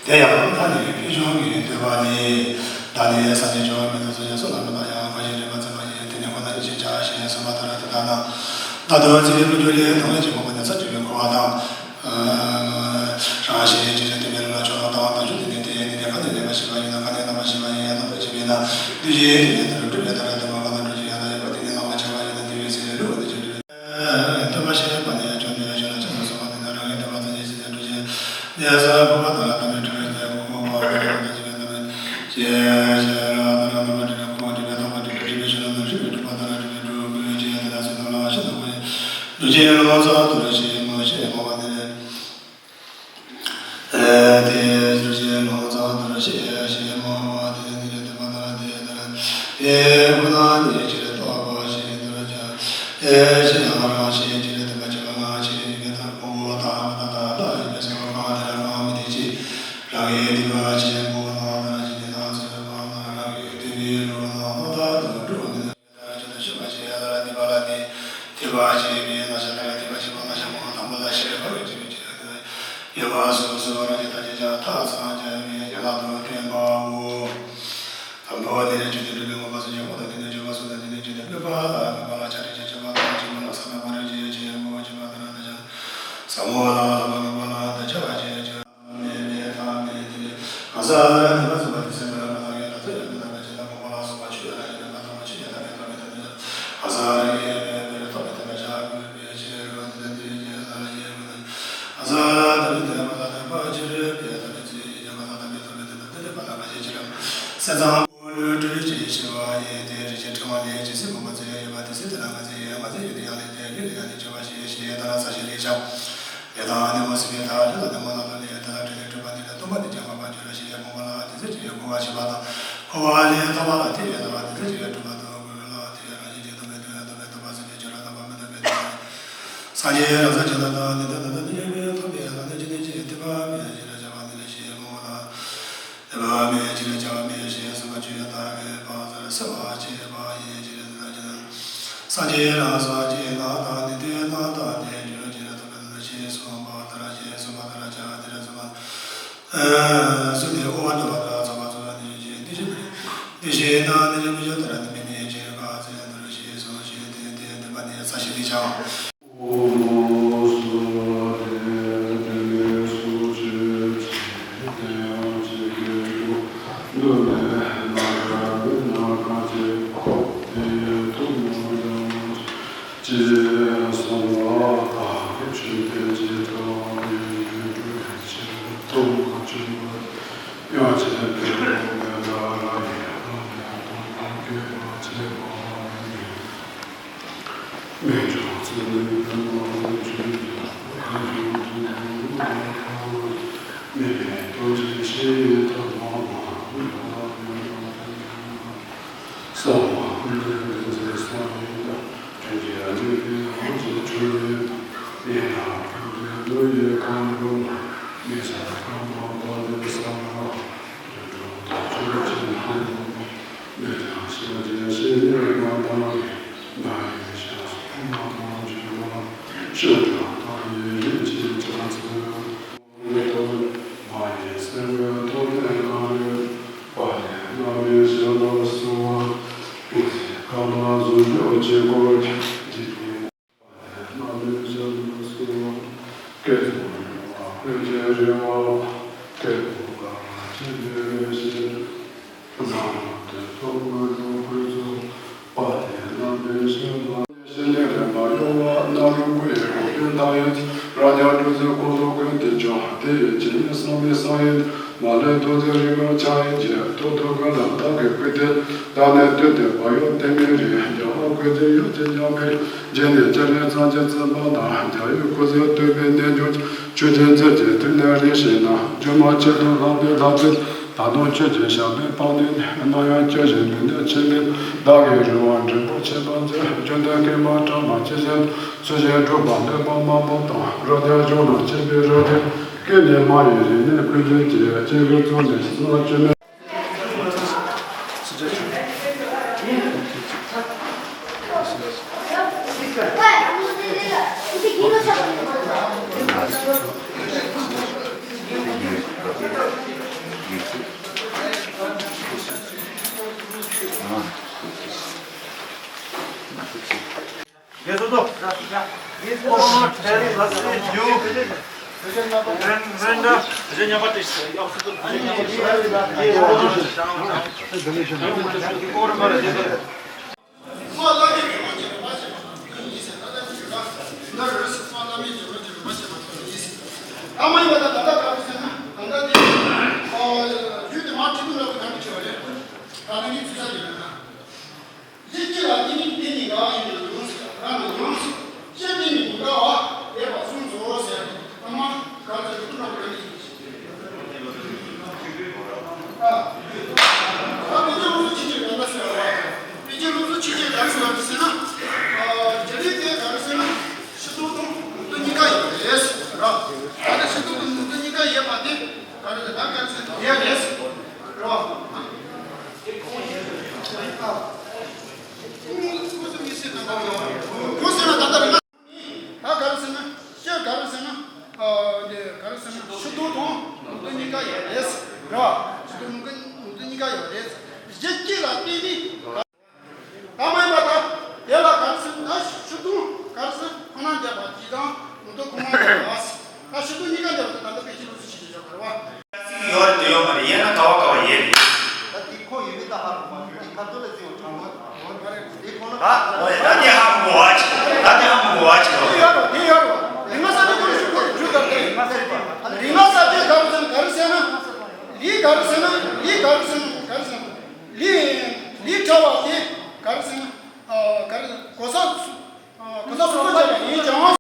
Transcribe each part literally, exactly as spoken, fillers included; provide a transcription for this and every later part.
དེ་ཡང་ད་ནི་ཕུལ་བྱུང་གི་བསྟོད་པ་ནི། ད་ནི་སངས་རྒྱས་འབྱུང་བ་མེད་དོ་སོ་ཡ་སོ་ལ་མི་ལ་ཡང་བཀའ་བཞིན་རིག་པ་བརྩམས་པ་ཡིན། དེ་ནི་ཁོ་ན་ཡིད་ཆེས་བྱ་ཞེས་གསུངས་པ་ལྟར་དེ་ལྟ་ན། ད་དུ་ཚེ་འཕོས་རྒྱུ་ལས་དང་ལས་ཀྱི་འཕོ་བ་ནི་ས་བཅུ་པའི་འཁོར་བ་དང་། རང་བཞིན་གྱི་རིགས་དེ་མེད་ལ་ཆོག་དང་དང་ཆོས་དེ་ནི་དེ་ཡིན་ནི་དེ་ཁ་ནས་ལེན་པ་ཞིག་པ་ཡིན་ན་ཁ་ནས་བསྟན་པ་ཞིག་པ་ཡིན་ཡང་ན་ལྟ་ཅི་བས་ན། འདུས་བྱས་དེ་ནི་ལྟར་སྒྲུབ་པའི་ལྟར་དེ་མ་གང་ལ་སྒྲུབ་ཀྱི་ཡང་ན་ཡོད་པ་དེ་ནི་ནང་པ་ཆགས་པ་ཡིན་ན་དེ་བས་ཟེར་ལུགས་འདི་ཅི་སྒྲུབ། སྟོན་པ་ཞེས་པ་ནི་ཡང་བྱུང་དུ་ཡང་བྱུང་ལ་ཆགས་སོ་སོ་བ་ནི་ན་རང་གི་འདོད་པ་ཙམ་གྱིས་ཟིན་ཏེ་འགྲོ་ཅིང་། ཉེ་སར་འཕོ་བ་དང་ལ་དམ་པའི་སྒྲུབ་པའི་ལྟ་བུ་འཕོ་བ་དང་ལ་དམ་པའི་སྒྲུབ་པའི་ལྟ་བུ་ཞེས་ཞེས་ར་དང་ར་དམ་པ་སྒྲུབ་པའི་འཕོ་བ་སྒྲུབ་པའི་ཐོག་མ་སྒྲུབ་པའི་སྒྲུབ་པའི་ཕྱི་ནང་ན་སྒྲུབ་པའི་སྒྲུབ་པ་དང་ར་སྒྲུབ་པའི་སྒྲུབ་པའི་ཅེས་དེ་ལ་སོ་ནང་ལ་ཤེས་དང་པོ་ཡིན། འདུ་བྱེད་ལོ་ཙཱ་དུ་ར་ཞེས་མོ་ཞེས་མོ་བ་ནི། དེ་ཟུར་ཞེས་ལོ་ཙཱ་དུ་ར་ཞེས་ཞེས་མོ་བ་དེ་ནི་དེ་མ་དང་དེ་ལྟར། ཨེ་ཁོ་ན་ནི་ཅི་རེ་ལྟོ་བ་ཞེས་དུ་ར་ཅ། ཨེ་ཞེས་ཡང་རང་ཞེས་ཅི་རེ་དེ་མ་ཅི་མ་ང་ཞེས་ཡི་གེ་ལྟར་ཕུང་པོ་དང་མ་དང་ད་ལྟ་ཡི་གེ་སོགས་གང་དེ་ར་གང་མི་དེ་ཅི། རང་གི་སྡིག་པ་ཆེན་པོ་ནང་དང་ཞི་བདེ་དང་ཚོད་དཔག་ན་རང་གི་སྡིག་པའི་རོ་ནང་ན་ད་དུ་འགྲོ་མི་ནུས། ཅི་ལྟར་ཅི་ལྟར་ཤེས་པ་ཞེས་ཡ་ལ་ནི་པ་ལ་ནི། ཐེག་པ་ཆེན་པོའི་རྣམ་གཞག་ལྟར་ཐེག་པ་ཆེན་པོའི་རྣམ་གཞག་མང་དང་པོ་ལ་ཞེས་པ་རོ་ཅི་མི་ཅི་ལ་ནི། ཡོད་པ་སོ་སོ་རང་གི་ཐ་ཆད་ཀྱང་ཐག་ཚང་བྱ་བའི་ཡན་ལག་ཏུ་བསྟན་པའོ། དང་པོ་དེ་ནས་བརྗོད་དེ་སྒྲུབ་པའི་མངོན་པ་སོགས་ཀྱི་འོག་ཏུ་དེ་ནས་བརྗོད་པ་སོགས་དང་དེ་ནས་བརྗོད་དེ་སྤྲོས་པ་ལ་དམིགས་པ་ལ་ཆ་རེ་ཆེ་ཆེ་བ་དང་ཆེན་པོ་ལ་ས་ན་པ་རེ་ཆེ་ཆེ་མོ་ཆེ་བ་དང་ར་ད་ཆ། ས་མོ་ལ་ལ་དམིགས་པ་ལ་ད་ཆ་བ་ཆེ་ཆེ། མེད་མེད་ཐ་མེད་དེ། གང་ཟག་དེ་མ་ཚུགས་པ་དེ་སེམས་ལ་མ་ལག་ཡོད་ད་ཚོད་ཡོད་མེད་ལ་མ་བྱེད་ལ་མོ་ལ་སོགས་པ་ཆོས་ཡོད་ལ་ཡོད་མེད་མ་མཐོང་བ་ཆོས་ཡོད་ད་མེད་ཐ་མེད་དེ། གང་ཟག་རེ་ཡོད་མེད་མེད་ཐ་མེད་དེ་ལ་བྱ་དགོས་པའི་ཕྱིར་རོ། དེ་ལ་དེ་ཡོད་ལ་ཡོད་མེད་ལ། གང་ཟག་དེ་མེད་དེ་མ་ལ་དེ་པ་ཆོས་རེད་པས་ད་མེད་ཚེ་ཡོད་ཀྱང་གང་ཟག་དེ་མེད་ཐ་མེད་དེ་ལ་དེ་ལས་པ་ལ་མ་བྱེད་ཕྱིར་རམ། སེམས་ཙམ། ཀུན་ལུས་སྤྲུལ་ཅེས་བྱ་བ་ཡིན་ཏེ། རིགས་ཀྱི་ཕྲེང་བ་ལས་ཇི་སྲིད་མངོན་པར་མཛད་ཡོད་པ་དེ་སྲིད་དེ་ལ་མངོན་མཛད་ཡོད། མངོན་མཛད་ཡོད་དེ་ཡང་ལས་དེ་ལས་ལས་ཡང་ལས་བྱ་བ་ཞེས་ཞེས་ད་ལ་ས་ཞེས་ལས་བྱ། ལས་དང་ནི་མོ་སྲིད་པའི་མཐའ་ལས་ལ་ནི་མོ་ལ་ལ་ལས་དེ་ལ་འབྲས་ལས་གྲུབ་པ་ནི་ལས་སྟོང་པ་ནི་ཀྱང་མ་པ་འགྱུར་ར་ཞེས་མོ་བ་ལ་དེ་ཚེ་ཅི་ཡོད་འཁོར་བ་ཞེས་པ་དང་། འཁོར་བ་ལས་ཐར་བ་ལ་དེ་ཡོད་ཐར་བ་དེ་ཚེ་ཅི་ཡོད་གྲུབ་པ་དང་འཁོར་བ་ལ་དེ་ཡོད་རང་བཞིན་གྱིས་སྟོང་པའི་དོན་ཡང་སྟོང་པའི་སྟོང་པ་ཟིན་པའི་ཆོས་ལ་རྣམ་པ་མི་རྟོག་པའི་དོན་ཡང་། སངས་རྒྱས་རང་སངས་རྒྱས་ལ་དང་ནི་དོན་དང་ནི་ཡོད་པའི་ཐོབ་པའི་ལ་ནི་ཅི་ནས་ཅི་ཡོད་དེ་པ་མེད་ཅི་ལ་བྱ་བ་ནི་ལ་ཞེས་མོ་བ་ལ། དེ་བ་མེད་ཅི་ལ་བྱ་བ་མེད་ཞེས་གསུངས་པ་ཆོས་ཡང་དག་གི་བག་ཚར་སེལ་བར་བྱེད་པ་ཡིན་ཅི་ལ་ནི་ལ་ཅི་ན། སངས་རྒྱས་རང་སངས་རྒྱས་རྣམས་དང་ནི་དེ་རྣམས་དང་ནི་འབྱོར་ཅི་ལ་ཐོབ་པ་ལ་ཞེས་གསུངས་པ་ལྟར་ཞེས་གསུངས་པ་ལྟར་བྱ་དེ་ལ་གསུངས་པ། གསུངས་ཏེ་དབུ་མ་འདོད་པ་དང་ཚོགས་པ་ཚོགས་ལ་ནི་འབྱོར་ཅི་འདི་ཞེས་པ་རེད། འདི་ཞེས་ན་ནི་འབྱོར་མི་འབྱོར་ལྟར་ནི་མི་ནི་ཅི་ལ་བག་ཚར་ནོར་ཞེས་གསུངས་ཞེས་དེ་དེ་འདོད་པ་ནི་ས་ཞིང་ལས་ཀྱང་། ད་དུང་ཁྱེད་ཀྱི་ཞབས་པད་སྤངས་ནས་ནམ་ཡང་སྐྱེ་ཞིང་འདི་ནས་ཆེན་པོའི་བདག་གིས་རི་བོ་འབྲས་བུ་ཆེན་པོ་མཛོད། བཅོམ་ལྡན་ཀུན་དགའ་བཀྲ་མ་མཆིས་ཤིང་ཚུལ་བཞིན་སྒྲུབ་པ་ལེགས་པར་མང་པོ་དང་། རབ་འབྱམས་ལྗོངས་ལ་མཆིས་པའི་རབ་འབྲིང་ཀུན་ནས་མང་བའི་རིག་གནས་ཀུན་མཁྱེན་གྱི་སྐྱེས་བུ་ཚོགས་ནི་གསུང་བ་བཅོས་མིན། ལྷན་སྐྱེས་ལ་བརྟེན་ནས་བརྟེན་ནས་འགའ་ཡིན་ལ་ཡོངས་སུ། ཤེས་བརྟེན་ནས་མི་འགའ་བ་ཡོད་པར་གསུངས་སོ་ཟེར། ཨ་མ་ག་ཚོད་ཀྱི་ཐུགས་རང་གི་རང་གི་ཡིན། ཨ། ད་དཔེ་ཆ་སློབ་གསོ་ཆེ་ཆེ་ག་འདྲ་ཟེར་བ། དཔེ་ཆ་སློབ་གསོ་ཆེ་ཆེ་ག་རེ་ཟེར་བ་ཟེར་ན། ཨ། རྒྱ་རིགས་དེ་ག་རེ་ཟེར་ན། ཕྱི་ལྡོག་དང་ནང་ལྡོག་གཉིས་ཀ་ཡོད་རེད་ཟེར་ར། ད་ལྟ་ཕྱི་ལྡོག་དང་ནང་ལྡོག་གཉིས་ཀ་ཡོད་པ་དེ་ག་རེ་ཟེར་ད་ག་རེ་ཟེར་དེ་རེད་ཟེར་ར། ཨ། ཁོང་ཟེར་ན་ད་ལྟ་རིང་ད་ག་རེ་ཟེར་ན། སྤྱིར་ག་རེ་ཟེར་ན། ཨ། འདི་ག་རེ་ཟེར་ན་ཕྱི་ལྡོག་དང་ནང་ལྡོག་གཉིས་ཀ་ཡོད་རེད་ཟེར་ར། ཕྱི་ལྡོག་ནང་ལྡོག་གཉིས་ཀ་ཡོད་རེད་ཟེར། གཞི་གཅིག་ལ་བརྟེན་ནས། ད་མ་ཡིན་པ་དང་དེ་ལ་ག་རེ་ཟེར་ན་ཕྱི་ལྡོག་ག་རེ་ཟེར་ཁོ་ན་འདས་པ་གཅིག་དང་ནང་ལྡོག་ཁོ་ན་འདས་པ་ཟེར། ད་ཕྱི་ལྡོག་གཉིས་ཀ་འདས་པ་དེ་ད་ལྟ་དཔེ་ཆའི་ལུགས་སུ་ཤེས་ཀྱི་ཡོད་པ་རེད་བ། ཡོད་རེད་དེ་ཡོད་མ་རེད། ཡིན་ན་ག་བ་ག་བ་ཡོད་རེད། ད་དེ་ཁོ་ཡོད་མེད་ད་ཧ་གོ་མ་འདུག་དེ་ཁ་ཐོར་ལ་བརྩི་བ་དྲང་པོ་དང་། ད་འོ་ཡ་ད་དེ་ཧ་མི་གོ་བ་ཅིག་ད་དེ་ཧ་མི་གོ་བ་ཅིག་དེ་ཡོད་རོ། དེ་ཡོད་རོ། རིག་མ་ས་ཏེ་ཁོ་རེ་ཞུ་ཁོ་རེ་ཞུ་ག་རེ། རིག་མ་ས་ཏེ་ག་རེ་ཟེར་ན་ག་རེ་ཟེར་ན། ལི་ག་རེ་ཟེར་ན་ལི་ག་རེ་ཟེར་ན་ག་རེ་ཟེར་ན། ལི་ལི་ཕྲ་བ་དེ་ག་རེ་ཟེར་ན། ཨ། ག་རེ་གོ་ས་གོ་ས་སོ་སོ་བྱས་པ་ཡིན་ཀྱང་།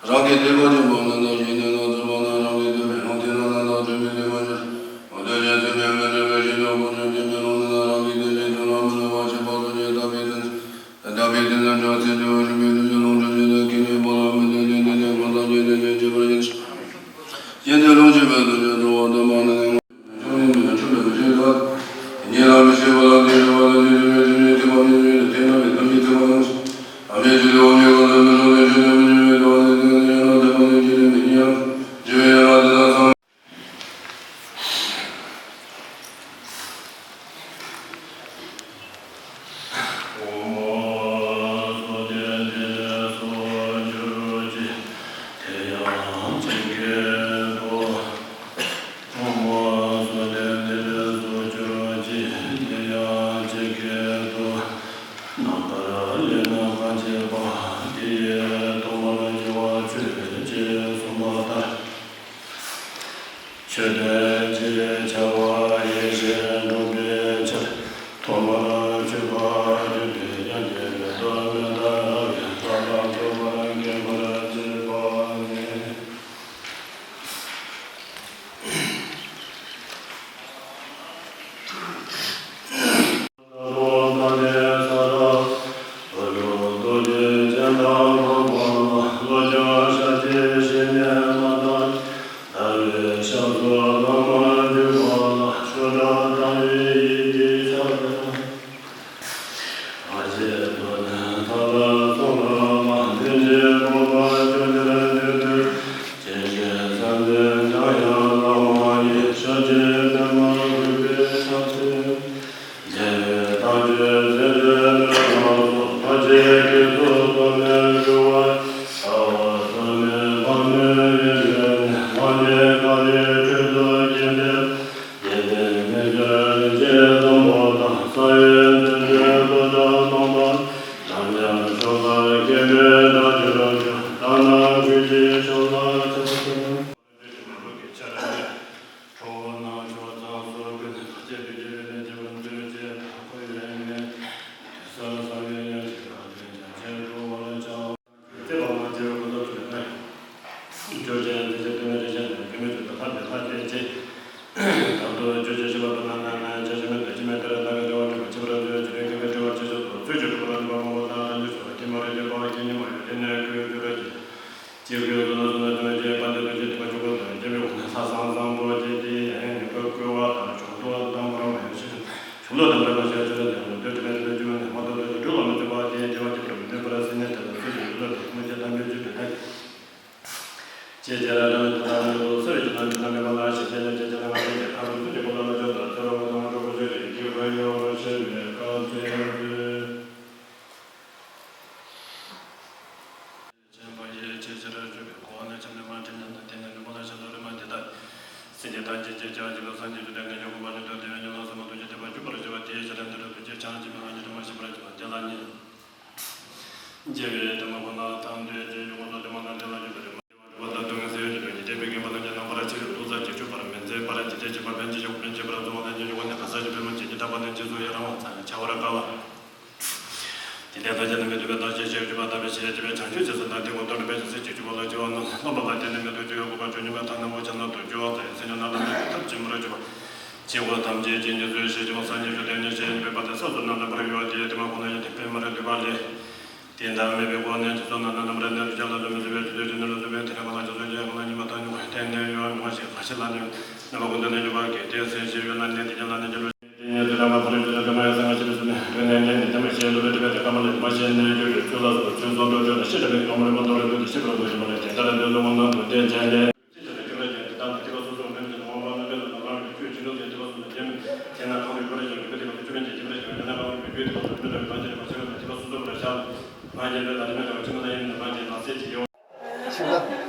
རང་གི་བདེ་བ་ཆེན་པོ་རྣམ་དག་ཞིང་དེ་ན་ཚུད་པ་ན་རང་གི་བདེ་བའི་ལྷུང་བཟེད་རྣམས་ཀྱང་མེད་པར་འགྱུར། འོ་དེ་ལས་ཚད་མེད་མི་འབྲལ་བའི་ཞིང་དུ་སྒོ་ཕྱུགས་བདེ་མཆོག་ལྷུང་བཟེད་ན་རང་གི་བདེ་ཆེན་ཐོས་ལ་མི་ལུས་པ་ཆེན་པོ་ཐུགས་རྗེ་ལྟ་བུའི་དོན། དེ་ལྟ་བུའི་དོན་དུ་སྤྱོད་ཚེ་འགྲོ་བའི་རིམ་པས་ཐུགས་རྗེ་ལོངས་སྤྱོད་བྱེད་དུ་ཁྱེད་ནི་འཕོ་ལ་མི་ལྟོས་ཏེ་འདི་ནས་འཁོར་དང་བཅས་ཏེ་ལས་བྱེད་པར་ཡིན། ཡིན་ཏེ་ལོངས་སྤྱོད་པའི་དོན་ཆེན་རྫོགས་པ་དམ་པ་ནི་ངོ་བོ་ཉིད་ཉིད་ལ་མི་ཤེས་པ་ལ་དེ་ཤེས་པ་ལ་དེ་ཤེས་པའི་ཆོས་ཉིད་ཐེག་པ་ཉིད་ཉིད་དེ་ཐེག་པ་ཉིད་ཐམས་ཅད་ཐེག་པ་ཉིད། ཐམས་ཅད་ཇི་ལྟ་བ་ཉིད་ཀུན་ཏུ་མི་རུང་སྟེ་ཆོས་ཉིད་མི་ཤེས་པའི་དོན་ནི་དེ་ཡང་ཐེག་པ་ཉིད་ཀྱི་ནི་མི་ཉིད་ཡང་ཇི་སྦྱིན་ཡང་དེ་དག་ཚང་ཆོས་དོན་ཅེས་བྱ་བ་ཡེ་ཤེས་འགྲུབ་པའི་ཕྱིར། ཐོག་མར་ཆོས་པ་རྒྱུད་སྡེ་ཡན་ཆད་མེད་དོ་མེད་ལྟ་བའི་ལྷ་དང་ཚོགས་པར་མཁྱེན་པར་བྱེད་པ་ནི། ཆེན་པོ་ཡེ་ཤེས་ཆེར་གྱུར་པའི་གོ་འཕང་ནི་ཆེན་པོའི་མ་ཕྲིན་ལས་ནི། དེ་ནི་ནུབ་མོ་ལ་ཤར་དུ་རི་མ་འདི་ལྟ་སྟེ། སེམས་ཅན་ཐམས་ཅད་ཀྱི་སྐྱེ་བ་གཅིག་ཏུ་སངས་རྒྱས་ཀྱི་བསྟན་པའི་ཉམས་ལེན་པ་ནི་དོན་དམ་པའི་ཉམས་ལེན་ཟབ་མོ་ཐུགས་རྗེ་ཐེག་པ་སྒྲུབ་པར་བྱེད་པ་དེའི་ཕྱིར་འདི་རུ་ཐུགས་རྗེ་འཆང་ཆེན་པོའི་སངས་རྒྱས་སྒྲོལ་མ་ཞེས་པར་བྱ་བ་འདི་ལ་ནི། རྒྱལ་བའི་བསྟན་པ་ཁོ་ན་དང་འབྲེལ་གྱི་ཡོངས་སུ་གདམས་ངག་ནི་དེ་ལ་འཇུག་པའི་རིམ་པ། སྒྲུབ་པ་དང་སྡུག་བསྔལ་སེལ་བའི་ཕྱིར་དུ་ཉིད་བསྟན་པའི་མཁན་པོ་ཐམས་ཅད་རྣམ་པར་ཕྱིར་བློ་རྩ་གཅིག་ཆུད་པར་མི་མཛད་པར་ཇི་སྐད་ཅེས་པ་ཕན་ཆད་ཡོད་པ་ཕན་ཆད་པར་གྱུར་པ་དང་ཉིད་ཀྱི་དབང་ནི་ག་ས་གཅིག་པུས་མ་བྱས་ཀྱི་ཐར་པ་ནི་རྗེས་སུ་ཡི་རང་བ་ཙམ་ལས་བྱ་བར་དཀའ་བ། དེ་ལྟར་ཐམས་ཅད་རྣམ་པའི་འདུན་པ་དང་ཞི་བྱེད་ཀྱི་སྤྱོད་པ་དམ་པའི་ཆོས་ཀྱི་སྤྱོད་པ་ལ་སྤྱོད་པ་ནི་ལྷག་པར་དུ་ཆོས་ཀྱི་སྤྱོད་པ་ལ་སྤྱོད་པ་ནི་རྣམ་པ་ལ་བརྟེན་ནས་མི་འདུག་སྤྱོད་ཡུལ་གོ་འཕང་མཆོག་ཉིད་མ་ཐ་ན་འོ་བྱ་རྣམས་དང་སྦྱོར་བ་དང་ཡང་སེམས་ཉིད་རྣམ་པར་མི་འགྱུར་ཐབས་ཅན་མར་གྱུར་པ། ཆོས་སྐུ་ཐམས་ཅད་མཁྱེན་ཉིད་ཚུལ་ཤེས་ཀྱི་སངས་རྒྱས་ཞབས་བརྟན་ནས་ཞེས་པའི་བར་དུ་ས་སོ་རྣམས་ལ་འཕར་ཡོད་པ་དེ་དེ་མ་གོང་ན་ཡང་དེ་འཕེལ་མར་འདུས་པ་ལས། དེ་དག་མེད་པའི་སྒོ་ནས་ཅི་གསུང་རྣམས་ནི་རྣམ་པར་གནས་ལུགས་ཀྱང་ལ་ལུ་མི་བཟོད་པའི་ཆོས་ཐམས་ཅད་ནི་ལུ་བཟོད་པའི་དེ་ནི་གང་ལ་ཅི་གསུང་ཀྱང་གང་ལ་ཉན་མ་ཐག་ཉན་པ་བསྟན་ནས་ཡོད་མི་མ་ཞིག་ག་ཞིག་ལ་ནི་རྣམ་པ་ཀུན་ཏུ་ནི་འཇུག་པ་གི་དེ་སེམས་ཤེས་ཡོད་ན་ནི་དེ་ཀྱང་ལ་ནི་འཇུག་ལུགས། དེ་ཉིད་དུ་རང་ལ་ཕ་རོལ་ཏུ་ཕྱིན་པའི་ཕ་ཡི་སངས་རྒྱས་ཆོས་ལ་སོགས་པའི་དོན་ནི་ནི་ནི་དེ་མ་ཤེས་ལུགས་ལ་སྒྲིབ་པ་དེ་ཀ་མ་ལ་མ་ཤེས་ནས་འགྱུར་བའི་ཚུལ་ལ་སོགས་ཚུལ་གསུམ་དུ་འགྲོ་ནས་ཤེས་རབ་ཀྱི་ཀ་མ་ལས་མ་དོར་བའི་ལུགས་དེ་ཤེས་པར་དགོས་ཀྱི་མ་རེད། དེ་ལྟར་ལ་འདོད་གསུམ་ ནང་དུ་བསྡད་བྱས་ལས། ཅི་བྱས་ལ་ཁྱོད་རང་ཅག་དེ་དག་ནི་ཐེག་པ་སོ་སོར་མེད་པ་ཅིག་ནང་པ་སྣོད་པའི་ལ་ནང་པ་རང་གི་ཆོས་ཅི་འདུག་དེ་ཐེག་པ་སོ་སོར་མེད་མེད་ཅེ་ན། གང་རིག་པ་རེ་ཞིག་རིག་པའི་ཐེག་པ་སོ་བཅུ་མེད་ཅེས་བྱེད་པ་རེ་ཞིག་ཡོད་ན། གང་རིག་པའི་རྒྱུད་ཐེག་པ་སོ་མེད་པའི་བར་ཆད་རེ་མ་ཆད་པ་ཐེག་པ་སོ་སོར་བཤགས་ལ། ང་རྒྱལ་པའི་ལ་རིག་མེད་དང་ཅི་མ་ན་ཡིན་ནི་མ་ཅེ་ན་སེལ་གྱི་ཡོད། ཤིང་རྟ།